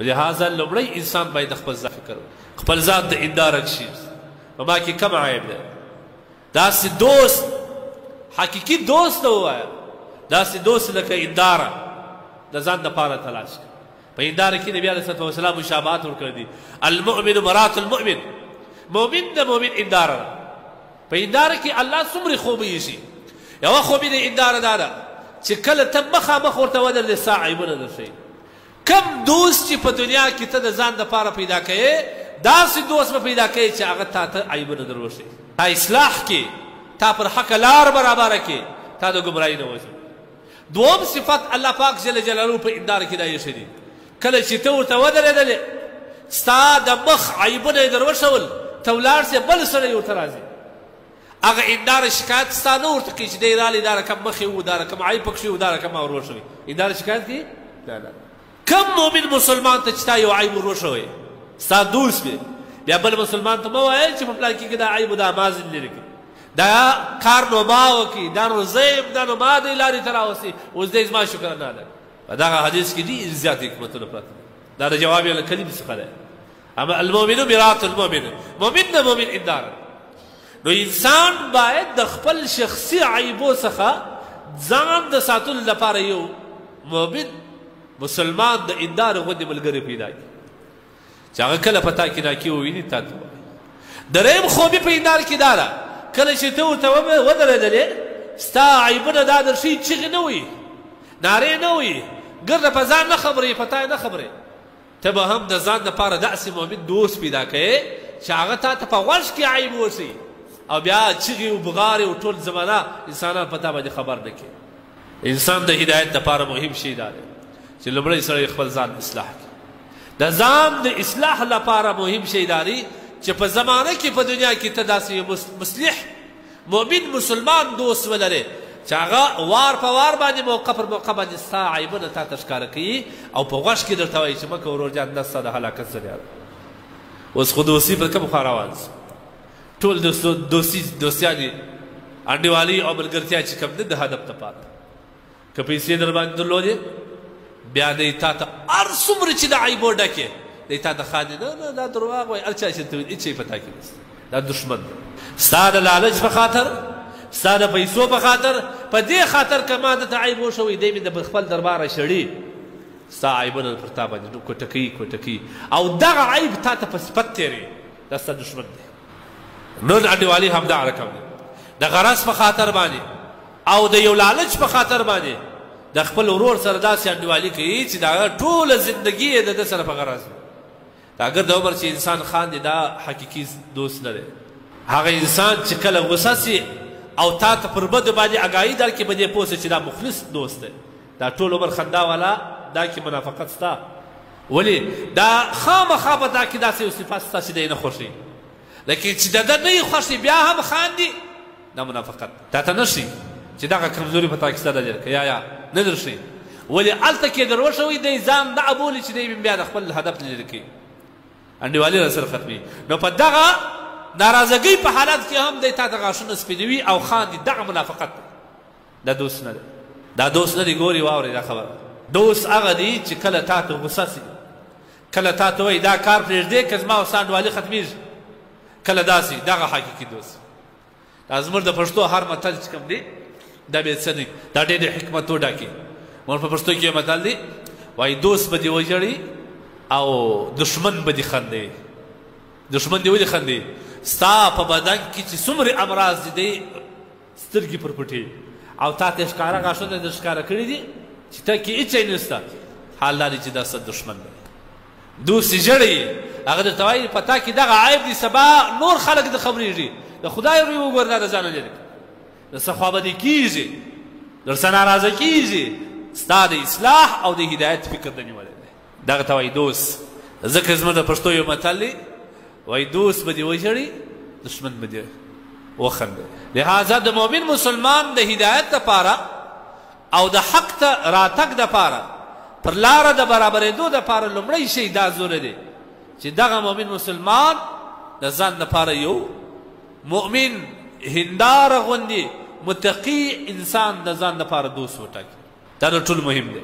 لهذا لومړی انسان باید خپل ځان فکر، خپل ځان ته انداره شي، په ما کې کم عیب دی. داسې دوست، حقیقي دوست ته ووایه، داسې دوست لکه انداره د ځان دپاره تلاش کړه. په انداره کې نبي علیه الصلاة والسلام مشابهات ورکړي دي. المؤمن مرات المؤمن، مؤمن د مؤمن انداره ده. په انداره کې الله څومره خوبي شي. یوه خوبي د انداره دا ده چې کله ته مخامخ ورته ودرېدې ستا عیبونه درښیي. کم دوست چې په دنیا کې ته د ځان دپاره پیدا کوې، داسې دوست به پیدا کوې چې هغه تا ته عیبونه در وښیي، تا اصلاح کړي، تا پر حقه لار برابره کړي، تا د ګمراهۍ نه وځي. دوم صفت الله پاک جل جلاله په انداره کې دا ایښی دی، کله چې ته ورته ودرېدلې ستا د مخ عیبونه یې در وښول، ته ولاړ سې بل سړی ورته راځي، هغه انداره شکایت ستا نه ورته کوي چې دی رالی دا رقم مخ یې و، دا رقم عیب پکښې و، دا رقم ور وښوي. انداره شکایت کوي؟ نه نه. کم مؤمن مسلمان ته چې تا یو عیب ور وښوی، ستا دوست دی، بیا بل مسلمان ته مه وایه چې په پلان کې دا عیب دا ما ځینې لرې کړي، دا کار نو ما وکړي، دا نو زه یم، دا نو ما دی لارې ته راوستي، اوس دی زما شکر نه ادا کړي. په دغه حدیث کې ډېر زیات حکمتونه پراته دي. دا د جواب یې له کلیم څخه دی. اما المؤمن مرات المؤمن، مؤمن د مؤمن انداره. نو انسان باید د خپل شخصي عیبو څخه ځان د ساتلو لپاره یو مؤمن مسلمان د اندار غوندې ملګری پیدا کړي چې هغه کله په تا کې ناکي وویني تا ته ووایي. درېیم خوبي په اندار کې دا ده، کله چې ته ورته ودرېدلې ستا عیبونه دا درښیي، چیغې نه وایي، نارې نه وایي، ګرده په ځان نه خبروي، په تا یې نه خبروي. ته به هم د ځان دپاره داسې مؤمن دوست پیدا کوې چې هغه تا ته په غوږ کې عیب وښیي او بیا چیغې او بغارې او ټول زمانه انسانان په تا باندې خبر نه کړي. انسان د هدایت دپاره مهم شی دا دی چې لومړی سړی خپل ځان اصلاح کړي. د ځان د اصلاح لپاره مهم شی دا دی چې په زمانه کې په دنیا کې ته داسې یو مصلح مؤمن مسلمان دوست ولرې چې هغه وار په وار باندې موقع پر موقع باندې ستا عیبونه تا ته ښکاره کوي او په غوږ کې درته وایي چې مه کوه ورور جان، دا ستا د هلاکت ذریعه ده. اوس خو دوستي پر کوم خوا روان سي، ټول دوستي دوستیانې انډیوالي او ملګرتیا چې کوم ده د هدف دپاره، که پیسې در باندې درلودې بیا دی تا ته هر څومره چې د عیبو ډکې دی تا ته خاندي، نه نه دا درواغ وایي، هر چا چې ته ویل هېڅ شی په تا کې نشته، دا دښمن دی. ستا د لالچ په خاطر، ستا د پیسو په خاطر، په دې خاطر که ما ده ته عیب وښوی دی مې د خپل درباره شړي، ستا عیبونه پر تا باندې کوټه کوي کوټه کوي او دغه عیب تا ته په صفت تېروي، دا ستا دښمن دی. نن انډیوالي همدا رقم دی، د غرض په خاطر باندې او د یو لالچ په خاطر باندې د خپل ورور سره داسې انډیوالي کوي چې د هغه ټوله زندګي یې د ده سره په غرض وي. دا ګرد عمر چې انسان خاندي دا حقیقي دوست نه دی. هغه انسان چې کله غوسه سي او تا ته پر بدو باندې اګاهي درکړي، په دې پوه سه چې دا مخلص دوست دی. دا ټول عمر خندا والا دا کې منافقت سته، ولې دا خامخا په تا کې داسې یو صفت سته چې دی نه خوښوي، لیکن چې د ده نه یې خوښي بیا هم خاندي، دا منافقت تا ته نه ښیي چې دغه کمزوري په تا کې سته ده، یا یا نه درښیي، ولې هلته کې در وښوي دی ځان نه بولي چې دی بیا د خپل هدف نه لرې کوي، انډیوالي راسره ختموي. نو په دغه ناراضګۍ په حالت کې هم دی تا ته غاښونه سپینوي او خاندي، دغه منافقت دی، دا دوست نه دی، دا دوست نه دی. ګوري واورئ دا خبره، دوست هغه دی چې کله تا ته غوسه سي، کله تا ته وایي دا کار پرېږدې که زما او ستا انډیوالي ختمېږي، کله داسې، دغه حقیقي دوست. دا زموږ د پښتو هر متل چې کوم دی دا بې څه دی، دا ډېر د حکمتو ډکې. موږ په پښتو کې یو متل دی وایي دوست به دې وژړي او دښمن به دې خندوي. دښمن دې ولې خندوي؟ ستا په بدن کې چې څومره امراض دي دی سترګې پر پټوي او تا ته ښکاره غاښونه در ښکاره کړي دي چې تا کې هېڅ شی نشته، حال دا دی چې دا ستا دښمن دی. دوست یې ژړوي، هغه درته وایي په تا کې دغه عیب دی، سبا نور خلک د خبرېږي، د خدای روی وګوره دا د ځانه لرې کړه، د څه خوابدي کېږي، در څه ناراضه کېږي، ستا د اصلاح او د هدایت فکر د نیولی دی، دغه ته وایي دوست. ځکه زموږ د پښتو یو متل دی وایي دوست به دې وژړي دښمن به دې وخندي. لهذا د مؤمن مسلمان د هدایت دپاره او د حق ته راتګ دپاره پر لاره د برابرېدو دپاره لومړی شی دا ضروري دی چې دغه مؤمن مسلمان د ځان دپاره یو مؤمن هنداره غوندې متقي انسان د ځان دپاره دوست وټاکي. دا د ټول مهم دی.